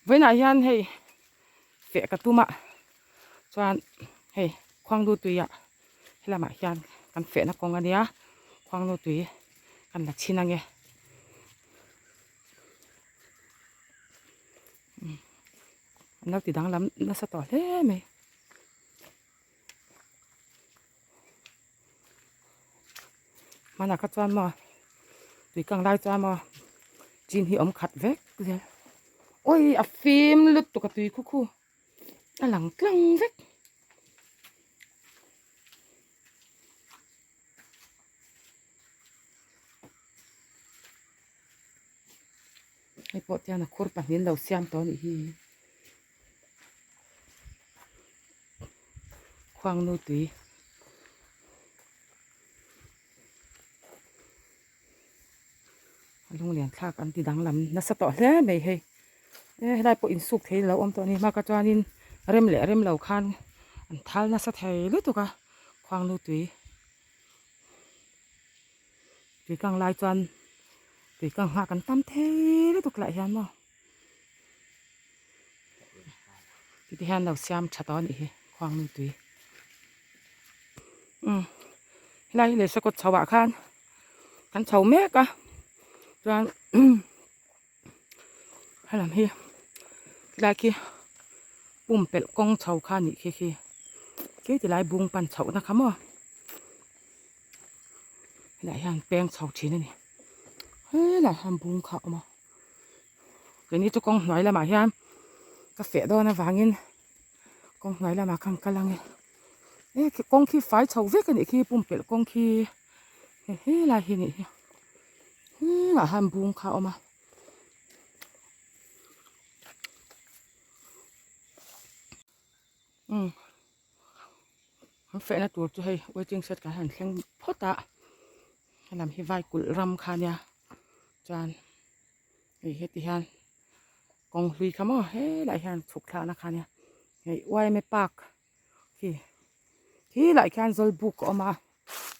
Vawiinah hian hei feh ka tum a chuan hei khuangnu tuiah helamah hian kan fehna kawng a nia khuangnu tui kan la chhin ange an lo ti danglam nasa tawh hle mai. Hmanah kha chuan maw tui kang lai chuan maw chin hi awm khat vek zel awi a fim lutuk a tui khu khu a lang tlang vek. Hei pawh chuan a khur pahnih an lo siam tawh a nih hi. Khuangnu tui a lunglian thlak an ti danglam nasa tawh hle mai hei e helai pawh insuk thei lo awm tawh a ni hma ka chuanin rem leh rem lo khan an thal nasa thei lutuk a khuangnu tui tui kang lai chuan tui kang nghak an tam thei lutuk lah hian maw. Titi hian lo siam tha tawh a nih hi khuangnu tui umm helai hi lehsa kawt chho ah khan kan chho mek a chuan helam hi tilai khi pumpelh kawng chho kha a nih khi khi khi tilai bung pan chhoh na kha maw helaiah hian peng chho thin a ni helaiah hian bung kha a awm a. Keini chu kawng hnuai lamah hian ka feh dawn avangin kawng hnuai lamah khan kal ang e e khi kawng khi fai chho vek a nih khi pumpelh kawng khi he helai hi a nih hi hnungah hian bung kha a awm a. Umm an fehna tur chu hei waiting shed kan han thleng phawt a helam hi vai kulh ram kha ania chuan hei heti hian kawng hlui kha maw helaiah hian chhuk thlakna kha ania hei yma park khi khilaiah khian zawlbuk a awm a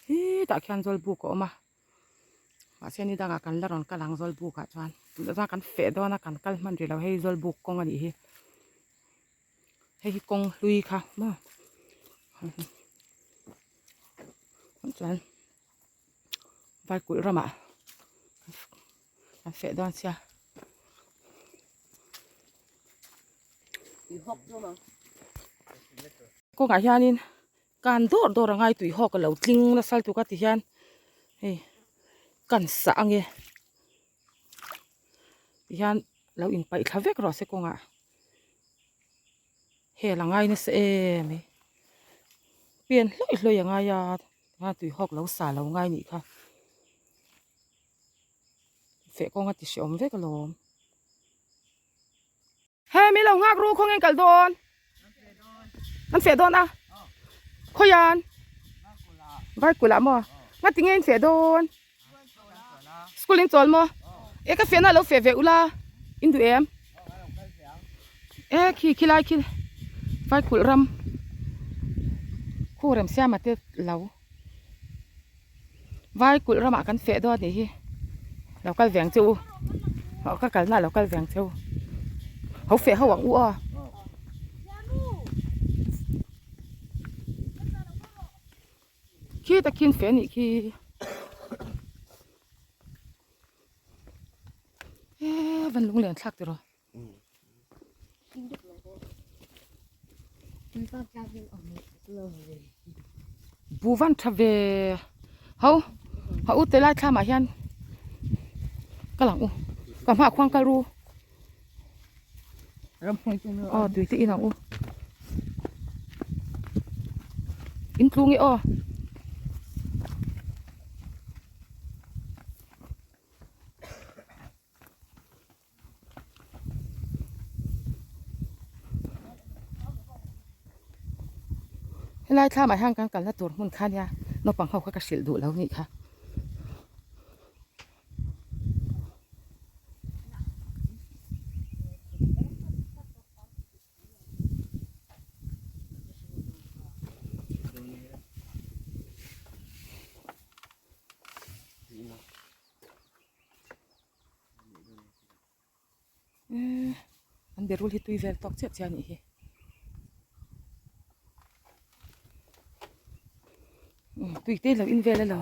khitah khian zawlbuk a awm a mahse ni dangah kan la rawn kal ang zawlbuk ah chuan tunah chuan kan feh dawn a kan kal hman rih lo hei zawlbuk kawng a nih hi. Hei hi kawng hlui kha maw chuan vai kulh ramah an feh dawn sia. Kawngah hianin kan dawr dawr a ngai tui hawk a lo tling nasa lutuk a ti hian hei kan sah ange ti hian lo inpaih thla vek rawh se kawngah. Hel a ngai nasa em mai pen hlawih hlawih a ngai a a tui hawk lo sa lo ngai nih kha feh kawng a ti hreawm vek alawm he mi lo nghak ru khaw nge kal dawn an feh dawn a khawian vai kulh ah maw ngati nge in feh dawn. School in chawl maw? E ka fehna lo feh ve ula in duh em? E khi khi lai khi vai kulh ram khu rem siama te lo vai kulh ramah kan feh dawn anih hi lo kal ve ang che u aw ka kalna lo kal ve ang che u ho feh ho ang u aw. Khi takin feh anih khi eee van lung len thlak tiraw bu van tha ve ho ha u te lai thlam ah hian ka lang u ka hma khuang kal ru aw tui te in ang u in tlung e aw helai thlamah hian kan kalna tur hmun kha nia naupang ho kha ka hrilh duh lo nih kha. Eee an An berul hi tui vel tawk chiah chiah a nih hi. Tui te lo in vel alo.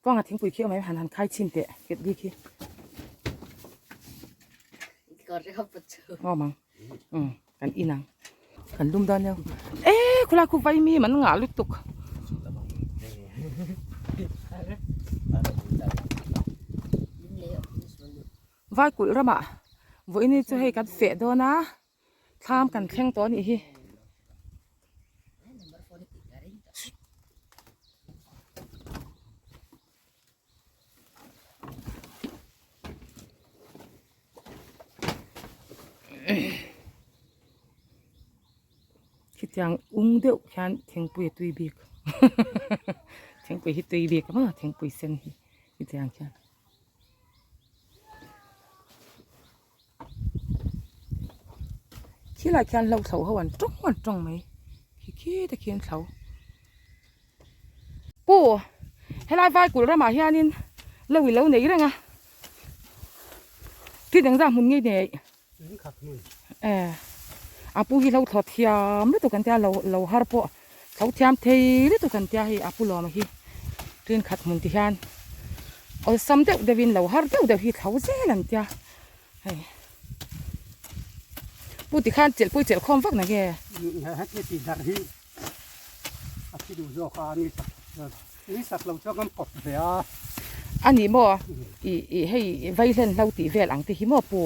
Kawngah thingpui khi awm em han han khai chhin teh ket bik hi. Awm ang. Um kan in ang. Kan lum dawn nia. E khulai khu vai mi man ngah lutuk. Vai kulh ramah vawiin hi chu hei kan feh dawn a. Thlam kan thleng tawh a nih hi. Khitiang ung deuh khian thingpui a tui bik thingpui hi tui bik a thingpui sen hi khitiang khian. Khilai khian hlo thlo ho an tawng an tawng mai khi khi te khi an thlo pu helai vai kulh ramah hianin lo i lo nei reng a thil engzah hmun nge nei e a pu hi hlo thlo thiam lutuk an tia lo lo har pawh thlo thiam thei lutuk an tia hei a pu lawma hi thenkhat hmun ti hian awlsam deuh deuhin lo har deuh deuh hi thlo zel an tia. Hei pu ti khan chelh pui chelh khawm vak na nge. Heti ti darh hi a thi duh zawk a ni sak ni sak lo chuan kan pawt ve a. A ni maw i i hei vai hlen hlo tih vel ang te hi maw pu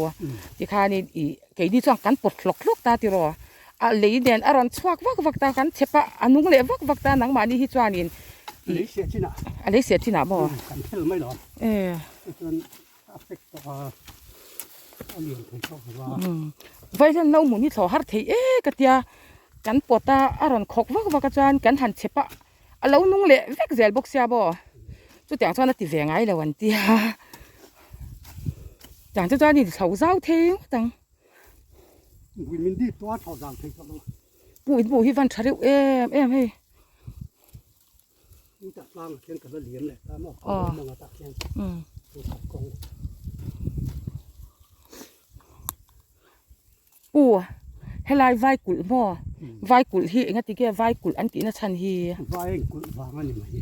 ti khanin i keini chuan kan pawt hlawk hlawk ta tiraw a lei nen a rawn chhuak vak vak ta kan chep a a nung leh vak vak ta nangmahni hi chuanin i lei siah chinah a lei siah chinah maw kan phel mai lo e chuan A fek tawh a, a lian thei tawh lo a. Vaihlen lo hmun hi thlawh har thei e ka tia, kan pawt a, a rawn khawk vak vak a chuan kan han chep a, a lo nung leh vek zel bawk sia maw, chutiang chuan a ti ve ngai lo an tia, tiang chu chuan in thlo zau thei ngawt ang. Vui min dip tawh a thlo zau thei tawh lo. Pu in hmuh hi van tha reuh em em hei. Pu helai vai kulh maw vai kulh hi enga tige vai kulh an tihna chhan hi vai a inkulh vang a ni mai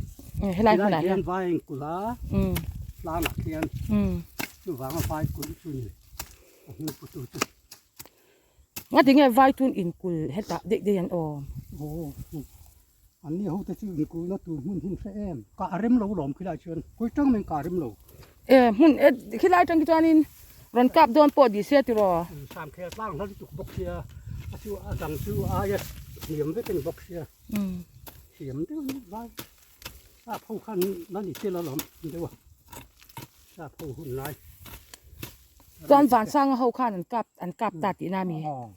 helai hmunah hian vai a inkulh a tlangah khian chuvanga vai kulh chu ni a hming pu tu chu. Nga tinge vai tun inkulh hetah daih daih an awm. Aw an ni ho te chu inkulh na tur hmun hun hre em kah a rem lo lawm khilai chuan khawi tang mai kah a rem lo. E hmun e khilai tang khi chuanin rawn kap dawn pawh dih sia tiraw. Samkhel tlang hla lutuk bawk sia a chu a dang chu aia hniam vek a ni bawk sia thiam deuh a ni vai sap ho khan la ni tel alawm deuh a sap ho hun lai. Chuan Vansanga ho khan an kap an kap ta tihna a mi? Aw.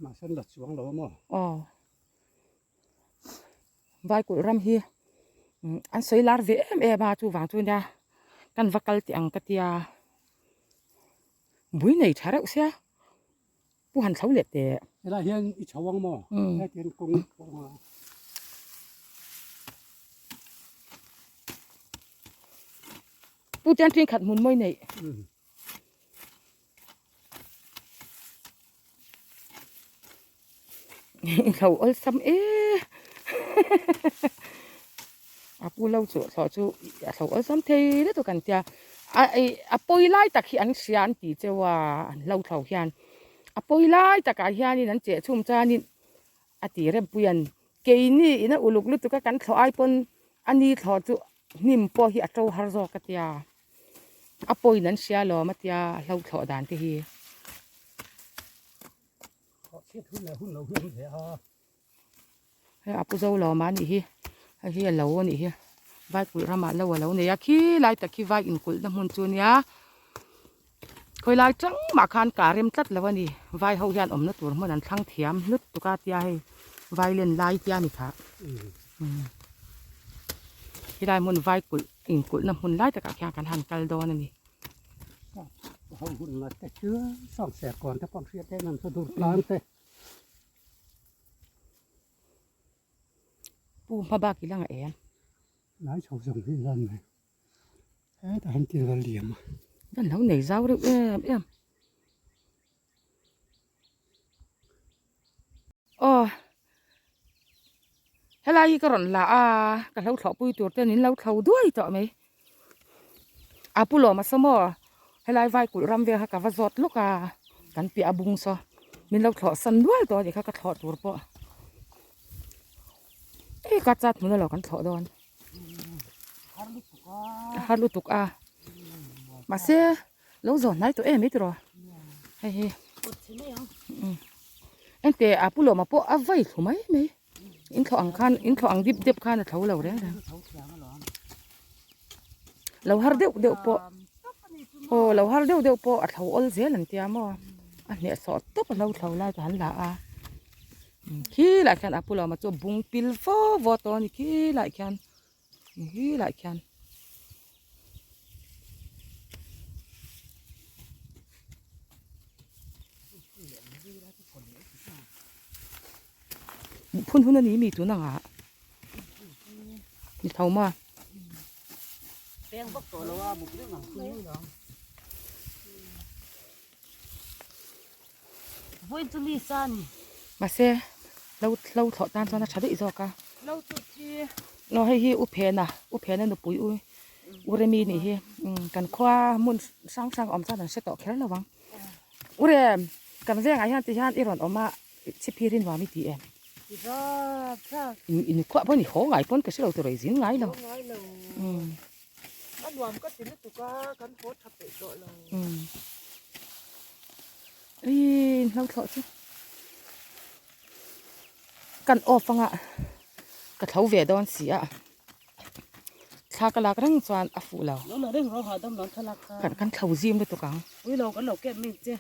Mahse an la chuang lo a maw? Aw. Vaikulh ram hi an sawi lar ve em em a chuvang chu nia kan va kal teh ang ka tia bui nei tha reuh sia pu han thlo leh teh. Helai hian i chho ang maw? Helai hian kawng pawh a. Pu Tian ṭin khat hmun mawi neih. Thlo awlsam e a pu lo chu thlo chu a thlo awlsam thei lutuk an tia a ih a pawi lai tak hi an hria an tih cheu a an hlo thlo hian a pawi lai takah hianin an cheh chhum chuanin a ti rem pui an keini ina uluk lutuk a kan thlawh ai pawn ani thlawh chu hnim pawh hi a to har zawk a tia a pawiin an hria alawm a tia a hlo thlawh dan te hi. Hei a pu zo lawm a nih hi hei hi a lo a nih hi vai kulh ramah lo a lo nei a khi lai tak khi vai inkulh na hmun chu a nia khawi lai tang mah khan kah rem tlat lo a ni vai ho hian awmna tur hmun an thlang thiam hlut tuk a tia hei vai len lai tia ni kha helai hmun vai kulh inkulh na hmun lai takah khian kan han kal dawn a ni. Ho hun la te chu sawng ser kawn te pawh hriat em em chu dur tlang te. Pu hma bak i la ngah em? Lai chho zawng hi lan mai. Hetah hian thil a liam a. An lo nei zau reuh em em. Aw helai hi ka rawn la a ka hlo thlawh pui tur ten in lo thlo duai tawh mai a pu lawm a saw maw helai vai kulh ram vel kha ka va zawt lawk a kan piah a bung saw min lo thlawh san nual tawh a nih kha ka thlawh tur pawh ei ka chat hmun alo kan thlawh dawn har lutuk a mahse lo zawn hnai tawh em mai tiraw hei hi engte a pu lawma pawh a vai thlu mai mai in thlawh ang khan in thlawh ang dip dep khan a tho lo reng reng lo har deuh deuh pawh aw lo har deuh deuh pawh a tho awl zel an tia maw a hneh sawh tawp a lo thlo lai ka han la a khilaiah khian a pu lawma chu bung pil fo vaw tawh a ni khilaiah khian. Hi lah khian phun hun a ni mi tun ang ah ni tho maw Mahse lo lo thlawh tan chuan a tha daih zawk a aw hei hi u phena u phena nupui u u remi nih hi kan khua hmun hrang hrang awm chuan an hre tawh kher lo ang u rem kan vengah hian ti hian i rawn awm a chhipphir hi nuam i ti em in in khuah pawh ni haw ngai pawn ka hre lo tur a i zin ngai lo. A nuam ka ti lutuk a, kan haw tha peih tawh lo. Ih, hlo thlawh chu. Kan off anga ka tho ve dawn si a. Thla ka lak reng chuan a fuh lo. Lo la reng ro hahdam lo thlalak kha. Kan kan thlo zim lutuk ang. Ui lo kan lo kep mai che.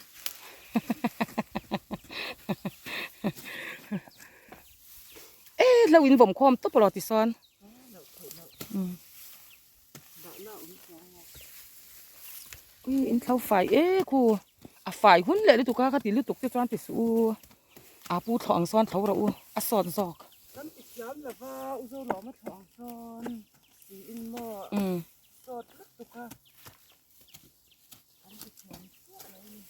E hlo in vawm khawm tawp rawh tisawn. Ui in thlo fai e khu a fai hun leh lutuk a ka ti lutuk te chuan ti suh u a pu thlawh ang sawn tho rawh u a sawt zawk. Kan ti thiam lova u zo lawm a thlawh ang sawn tiin maw sawt lutuk a kan ti thiam chiah lo a ni.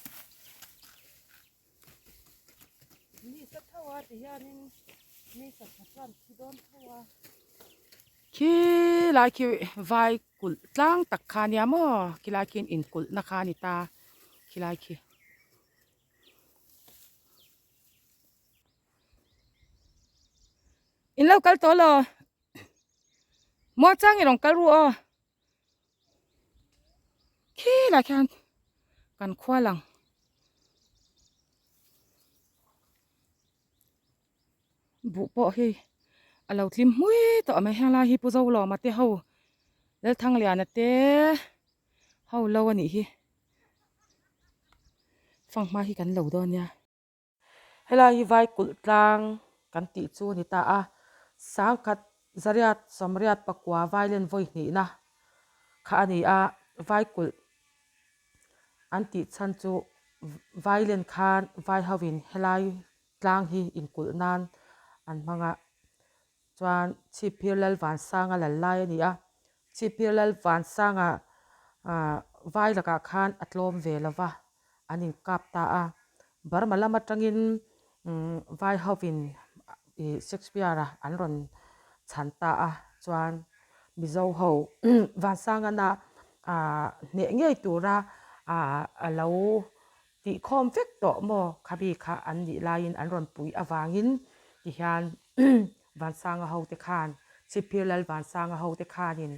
Ni sa tho a ti hianin ni sa tha chuan thi dawn tho a. Khi lai khi vai kulh tlang tak kha nia maw khi lai khian inkulh na kha a ni ta khi lai khi. In lo kal tawh law muangchang i rawn kal ru aw. Khi lai khian kan khua lang buh pawh hi a lo tlim hmui tawh mai heng lai hi Pu Zolawma te ho Lalthangliana te ho lo a nih hi fanghma hi kan lo dawn nia. Helai hi vai kulh tlang kan tih chu a ni ta a, sangkhat zariat sawmriat pakua violin vawi hnihna kha a ni a, vai kulh an tih chhan chu violin khan vai hovin helai tlang hi inkulh nan an hmang a, chuan Chhipphir Lalvansanga lal lai a ni a, Chhipphir Lalvansanga ah vai lakah khan a tlawm ve lo va, an inkap ta a, Burma lam atangin umm vai hovin ih Shakespeare-a an rawn chhan ta a, chuan Mizo ho Vansangana ah hneh ngei tura ah a lo tih khawm vek tawh maw khabi kha an nih laiin an rawn pui avangin tihian Vansanga ho te khan Chhipphir Lal Vansanga ho te khanin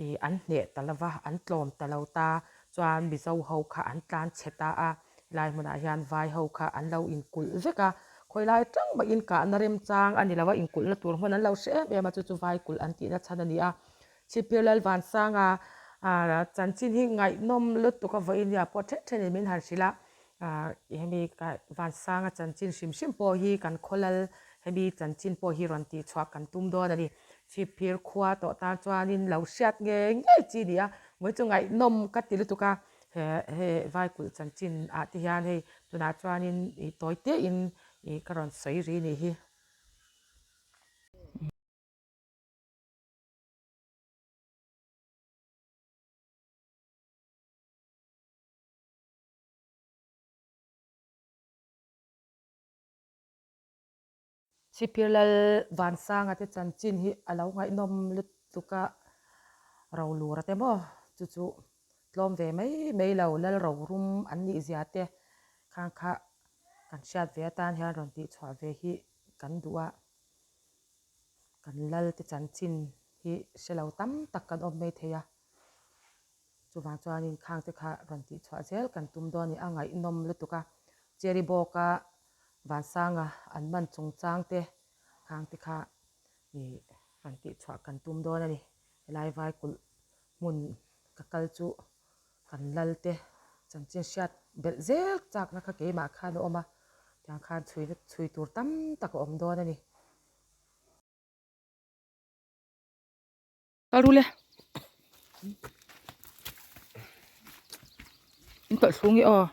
ih an hneh ta lo va an tlawm ta lo ta chuan Mizo ho kha an tlan chhe ta a helai hmunah hian vai ho kha an lo inkulh vek a khawilai tang mah inkahna remchang a ni lo a inkulhna tur hmun an lo hre em em a chu chu vai kulh an tihna chhan a ni a. Chhipphir Lal Vansanga chanchin hi ngaihnawm lutuk a vawiin nia pawh then thenin min han hrilh a, hemi Vansanga chanchin hrim hrim pawh hi kan khaw lal hemi chanchin pawh hi rawn tihchhuah kan tum dawn a ni. Chhipphir khua tawh tan chuanin lo hriat ngei ngei chi ni a, vawi chu ngaihnawm ka ti lutuk a, he he Vaikulh chanchin ah te hian hei tunah chuanin ih tawi tein ih ka rawn sawi ri nih hi. Chhipphir Lal Vansanga te chanchin hi a lo ngaihnawm lutuk a, Rolura te maw chu chu tlawm ve mai mai lo Lal Rorum an nih zia te khang kha kan hriat ve atan hian rawn tihchhuah ve hi kan duh a, kan Lal te chanchin hi hre lo tam tak kan awm mai thei a. Chuvang chuanin khang te kha rawn tihchhuah zel kan tum dawn a ni, a ngaihnawm lutuk a. Cherry Bawka Vansanga an man chungchang te khang te kha ih rawn tihchhuah kan tum dawn a ni. Helai vai kulh hmun ka kal chu kan lal te chanchin hriat belh zel chakna kha keimah khan a awm a, tiang khan chhuina chhui tur tam tak a awm dawn a ni. Kal ru le. In tawlh thlung i aw.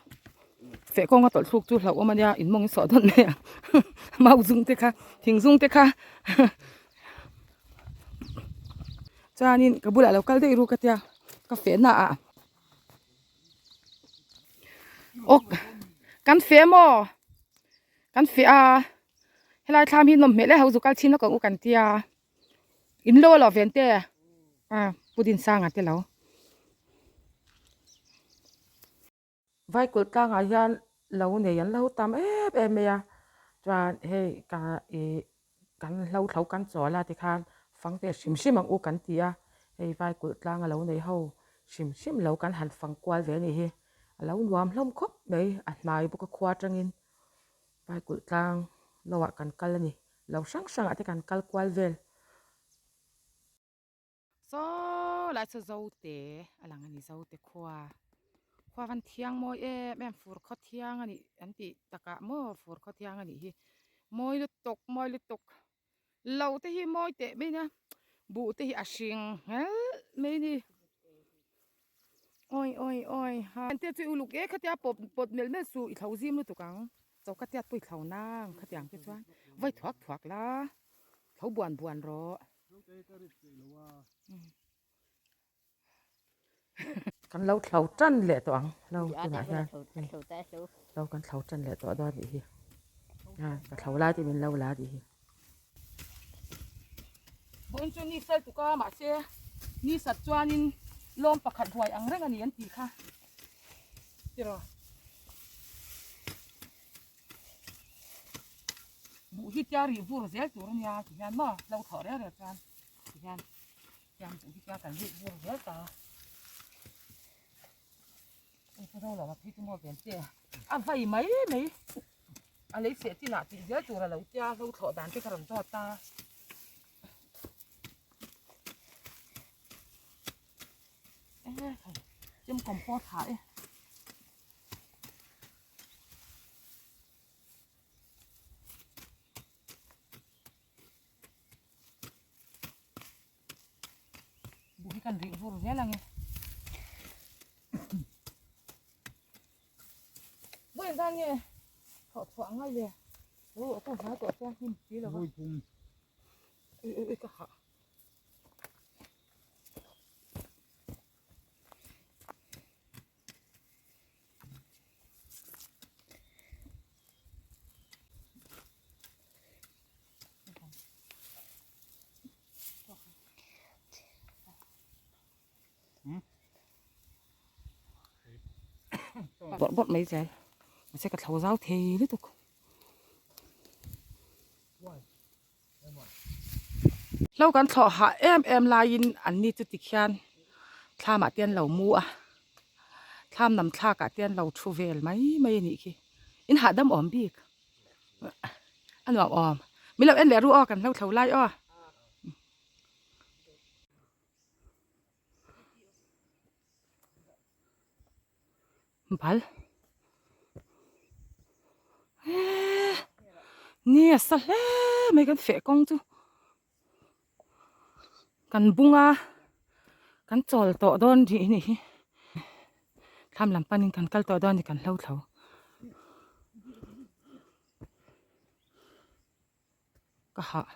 Feh kawnga tawlh thluk chu hlauh awm a nia in mawng in sawh dawn mai ang. Mau zung te kha thing zung te kha. Chuanin ka bulah lo kal daih ru ka tia ka feh na ah. Ok kan feh maw kan feh a helai thlam hi nawm hmel e ho zu kal chhin lawk ang u kan tia. In lo lo ven te a pu din sanga te lo. Vaikulh tlangah hian lo nei an lo tam em em mai a chuan hei ka ih kan hlo thlo kan chawl a tikhan fang ve hrim hrim ang u kan ti a hei vaikulh tlanga lo nei ho hrim hrim lo kan han fang kual ve a nih hi a lo nuam hlawm khawp mai a hnai bawk a khua atangin vaikulh tlang lo ah kan kal a ni. Lo hrang hrangah te kan kal kual vel. Saw lai chu Zote a lang a ni Zote khua. Khua van thiang mawi em em fur khaw thiang a nih an tih takah maw fur khaw thiang a nih hi. Mawi lutuk mawi lutuk lo te hi mawi teh mai nia buh te hi a hring nghelh mai a ni. Awi awi awi ha te chu uluk e khatia pawt pawt melh melh suh i thlo zim lutuk ang. Choka tiat pawh i thlo nang khatiang te chuan vawi thuak thuak la thlo buan buan rawh. Kan lo thlo tan leh tawh ang lo tunah hian lo kan thlo tan leh tawh dawn anih hi ka thlo lai te min lo la anih hi. Vawiin chu ni fel tuk a mahse ni sat chuanin lawm pakhat ruai ang reng a ni an tih kha tiraw buh hi tia rih vur zel tur a nia ti hian maw lo thawh reng reng chuan ti hian tiang buh hi tia kan rih vur zel ta hei chu ro lo a phei chu maw ven che a vai mai mai a lei cheh chinah tih zel tur a lo tia hlo thlawh dan te ka rawn zawt a. Chem kawm pawh a tha e. Buh hi kan rih vur zel ang e. Vawi engzan nge thawh chhuah angai le. Aw a pawh hnai tawh chuan hnim si lo va. Ui ui ui ka hah. Bawrh bawrh mai zel mahse ka thlo zau thei lutuk. Hlo kan thlawh hah em em laiin an ni chu tikhian thlamah te an lo mu a thlam nam thlakah te an lo thu vel mai mai a nih khi in hahdam awm bik a nuam awm min lo en leh ru aw kan hlo thlo lai aw. Bal eee ni a sa hle mai kan feh kawng chu kan bung a kan chawl tawh dawn rih a nih hi thlam lam panin kan kal tawh dawn a ni kan hlo thlo. Ka hah.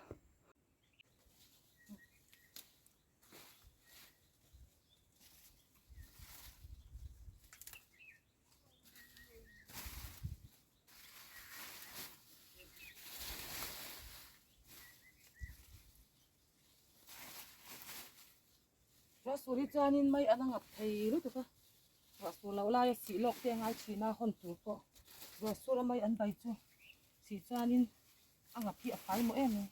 Ruah sur hi chuanin mai an a ngap thei lutuk a, ruah sur loh laia sih lawk te a ngai thin a, hawn tur pawh ruah sur a mai an bai chu sih chuanin a ngap hi a fai mawh em em,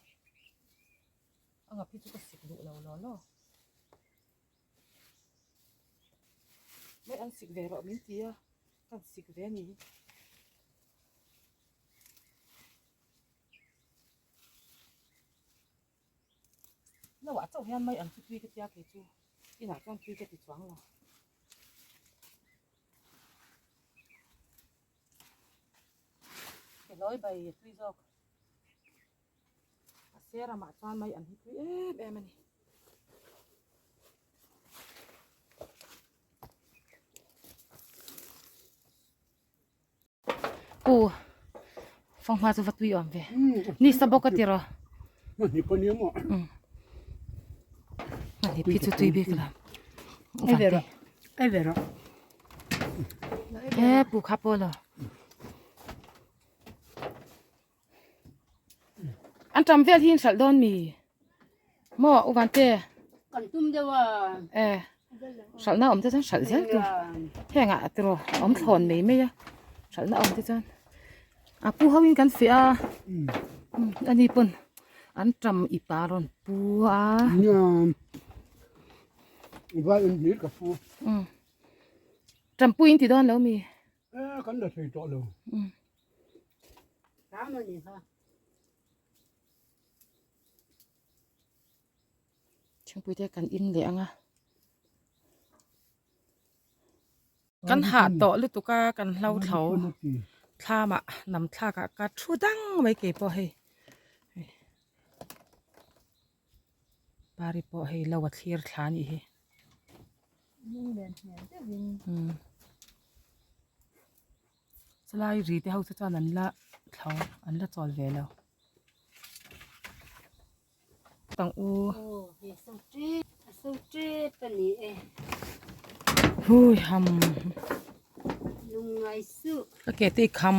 a ngap hi chu ka sik duh lo law law. Mai an sik ve rawh min ti a, ka sik ve a ni hi. Lo ah chauh hian mai an chu tui ka tia kei chu inah chuan tui ka ti chuang lo. Ke lawi bai a tui zawk. A sir ramah chuan mai an hi tui em em a ni. Pu fanghma chu va tui awm ve ni sa bawk a ti rawh hni pawh nia maw hni phi chu tui bik lo ai ve rawh ai ve rawh e pu kha pawh lo an tam vel hi in hralh dawn mi maw u vante kan tum deuh a e hralhna awm te chuan hralh zel tur heng ah tiraw awm thlawn mai mai a hralhna awm te chuan a pu ho in kan fiah a ani pawn an tam i pa rawn pu a vai in hlir ka pu tam pui in ti dawn lo mi e kan la thei tawh lo Tam a ni kha. Thingpui te kan in leh ang a. Kan hah tawh lutuk a kan hlo thlo thlamah nam thlak ah ka thu dang mai kei pawh hei. Pari pawh hei lo a thlir thla a nih hi. Chulai ri te ho chu chuan an la thlo an la chawl ve lo. Tang u. Hui ham. Ka ke te kham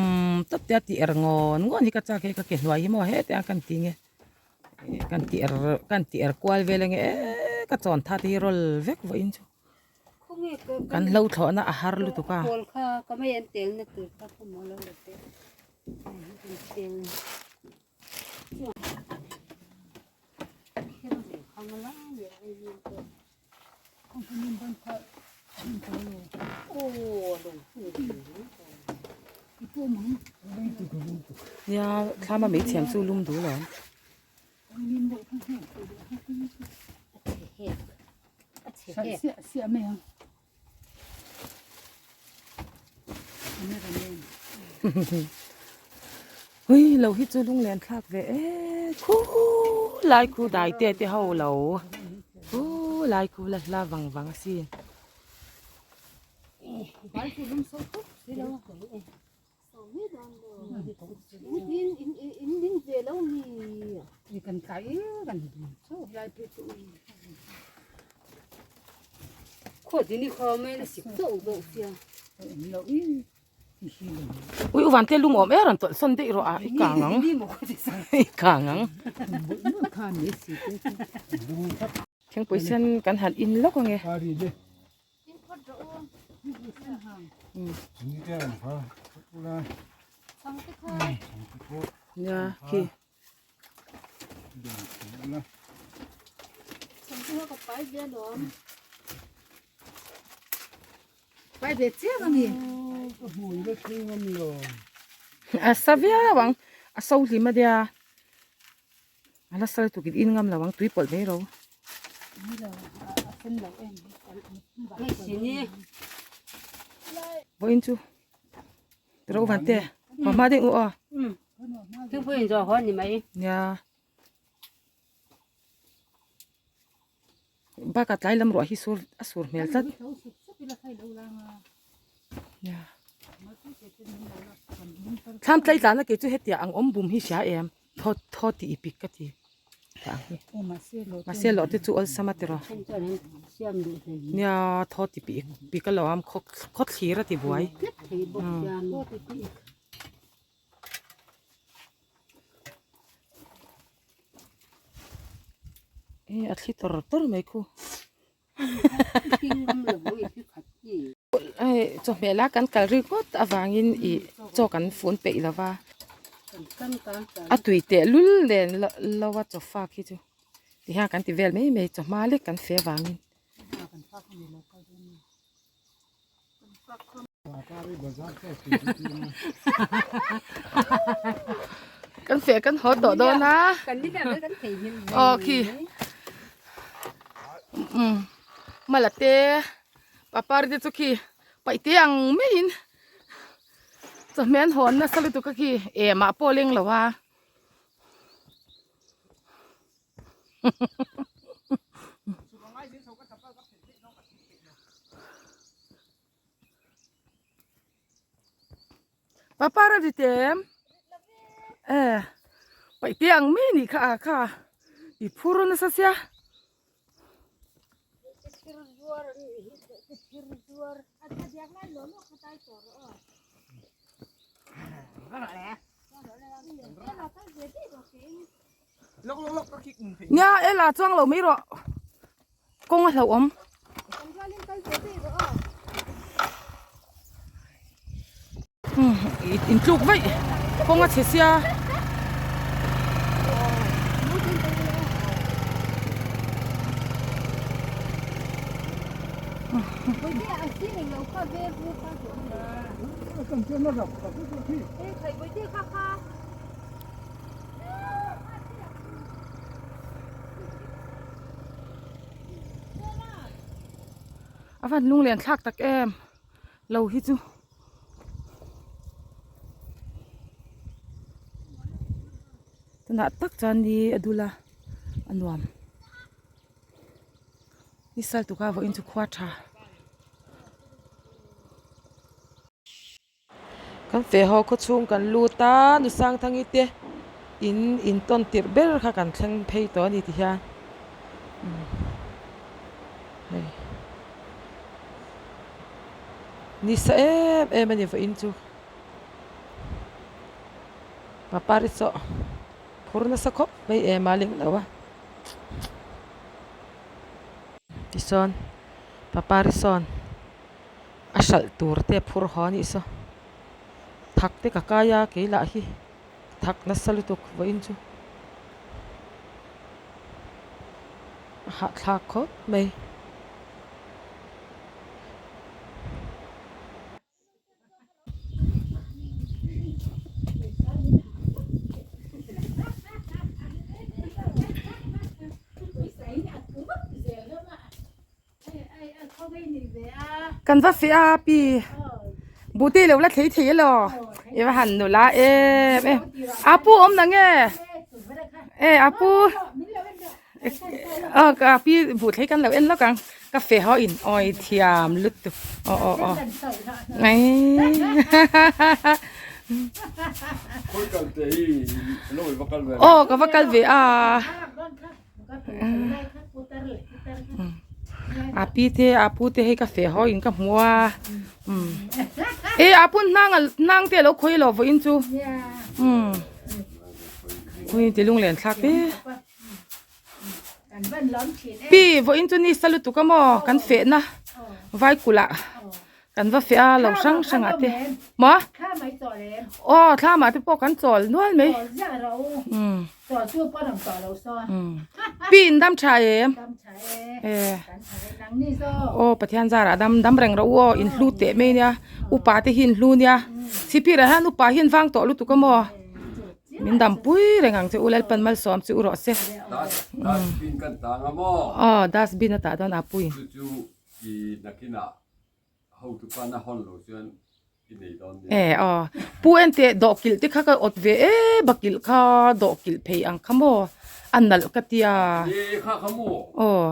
tawp te a ti er ngawn ngawn hi ka chak he ka ke hnuai hi maw heti ang kan ti nge. Kan ti er kan ti er kual vel ange eee ka chawn tha te hi rawl vek vawiin chu. Kan hlo thlawhna a har lutuk a. Nia thlam a hmeichhiam chu lum duh lo. Ui lo hi chu lunglen thlak ve e khu lai khu dai te te ho lo khu lai khu la hla vang vang asin. Ui u van te lung awm e rawn tawlh sawn daih rawh a i kang ang i kang ang thingpui sen kan han in lawk ange. Nia khi. A sa viau ang a so hlim a nia a la sal tukin in ngam lo ang tui pawlh mai ro. Vawiin chu ro van te hma hma deuh u aw. Nia bakah tlai lam ruah hi sur a sur hmel tlat. Nia thlam tlai tlana kei chu hetiang ang awm bum hi hria em thaw thaw tih i pik ka ti. Mahse lawh te chu awlsam a tiraw nia thaw ti pik pik a lo am khaw khaw thlir a ti buai e a thli tawr tawr mai khu. Hei chawhmeh la kan kal rik ngawt avangin ih chaw kan fun peih lo va a tui teh lul nen lo a chaw fak hi chu tihian kan ti vel mai mai chawhma lek kan fe avangin. Kan feh kan haw tawh dawn a aw khi umm mala te papar te chu khi paih te ang maiin chawhmeh an hawn nasa lutuk a khi emah pawh a leng lo a. Papar a rit em e paih te ang mai a nih kha a kha i phur nasa sia. Nia ela chuang lo mai rawh kawng a hlauhawm. In tluk vaih kawng a chhe sia. A van lunglen thlak tak em lo hi chu. Tunah tak chuan ni a dul a a nuam ni sal tuka vawiin chu khua tha. Kan feh haw khaw chhung kan lut a nu Sangthangi te in in tawn tirh ber kha kan thleng phei tawh a ni ti hian hei nisa em em a ni vawiin chu papari chaw phur nasa khawp mai em a ling lo a tichuan papari sawn. A hralh tur te a phur haw a nih saw thak te ka kai a kei lah hi thak nasa lutuk vawiin chu a hahthlak khawp mai. Kan va feh a pi buti lo la thlei thei elaw i va han nula em em a pu awm na nge e a pu aw ka pi buh thlei kan lo en lawk ang ka feh haw in awi thiam lutuk aw aw aw ngai aw ka va kal ve a. A pi te a pu te hei ka feh haw in ka hmu a umm e a pu hnang hnang te a lo khawi lo vawiin chu umm khawi ti lung len thlak te pi vawiin chu ni sa lutuk a maw kan feh na vai kulh ah Kan va feh a lo hrang hrang ah te maw aw thlam ah te pawh kan chawl nual mai umm pi in dam tha em e aw Pathian zar ah dam dam reng rawh u aw in hlu teh mai nia upa te hi in hlu nia sipir ah hian upa hi an vang tawh lutuk a maw min dam pui reng ang che u Lalpan malsawm chu u rawh se aw dustbin a tah dawn a puiin. E aw pu ente dawhkilh te kha ka awt ve e bakilh kha dawhkilh phei ang kha maw a nalh ka tia aw.